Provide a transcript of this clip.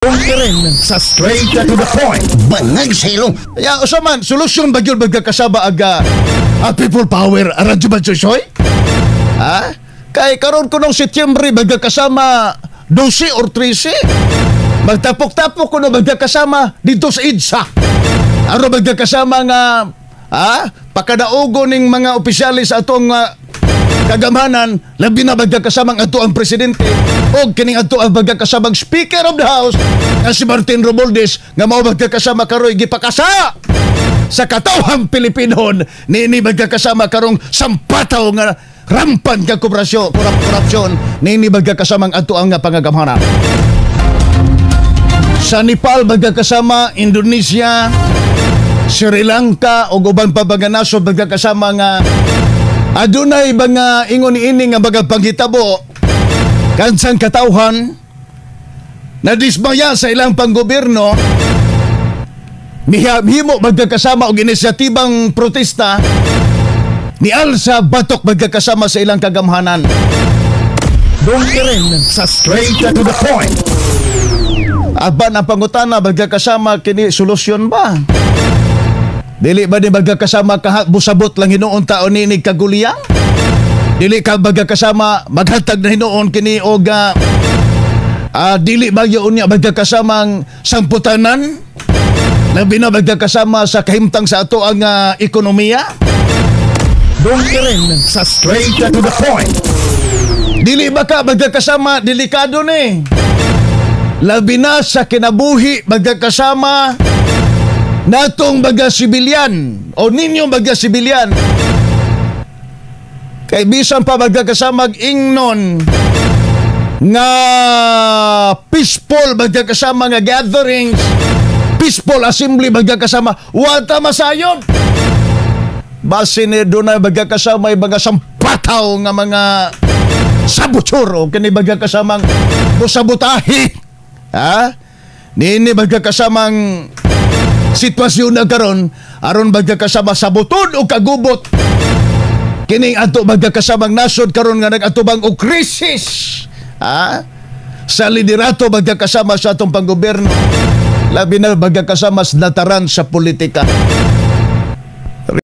Rin sa Straight to the Point. Bangag sa ilong. Ya, usa man, solusyon ba gyud magkakasaba aga a people power aradyo ba, Joy? Ha? Kay karon kunong Setyembre, magkakasama, 12 or 13, magtapok-tapok kuno magkakasama dito sa EDSA. Aron magkakasama nga ha, pakadaugo ning mga opisyalis atong kagamhanan, labi na magkakasamang ato ang presidente o kining ato ang magkakasamang Speaker of the House nga si Martin Romualdez, nga mao magkakasama karoy gipakasa sa katawhang Pilipinon niini magkakasama karong sampataw nga rampant nga korupsyon korupsyon niini magkakasamang ato ang pangagamhanan. Sa Nepal magkakasama, Indonesia, Sri Lanka ug uban pa mga nasod magkakasama nga adunay mga ingon ini nga mga panghitabo kansang katawhan na dismaya sa ilang panggobyerno, mihimo magkakasama og inisyatibang protesta ni alsa batok magkakasama sa ilang kagamhanan. Doon ka rin sa Straight to the Point. Apan ang pangutana magkakasama, kini solusyon ba? Dili ba ni magkakasama busabot lang hinuon taon ni kaguliyang? Dili ka magkakasama maghatag na hinuon kini og dili ba yun niya magkakasamang sangputanan? Labi na magkakasama sa kahimtang sa ato ang ekonomiya? Doon ka rin sa Straight to the Point. Dili ba ka magkakasama delikado ni? Labi na sa kinabuhi magkakasama natong mga sibilyan o ninyong mga sibilyan. Kay bisan pa magkakasamag ingnon nga peaceful magkakasama nga gatherings, peaceful assembly magkakasama, wata masayod. Basin ni doon na magkakasama mga sampataw nga mga saboteur o kini magkakasamang busabutahi. Ha? Nini magkakasamang sitwasyon na karon aron magkakasama sabutod o kagubot kining ato magkakasamang nasod karon nga nag-atubang og krisis, ha, sa liderato magkakasama sa atong panggobyerno, labi na magkakasama sa dataran sa politika.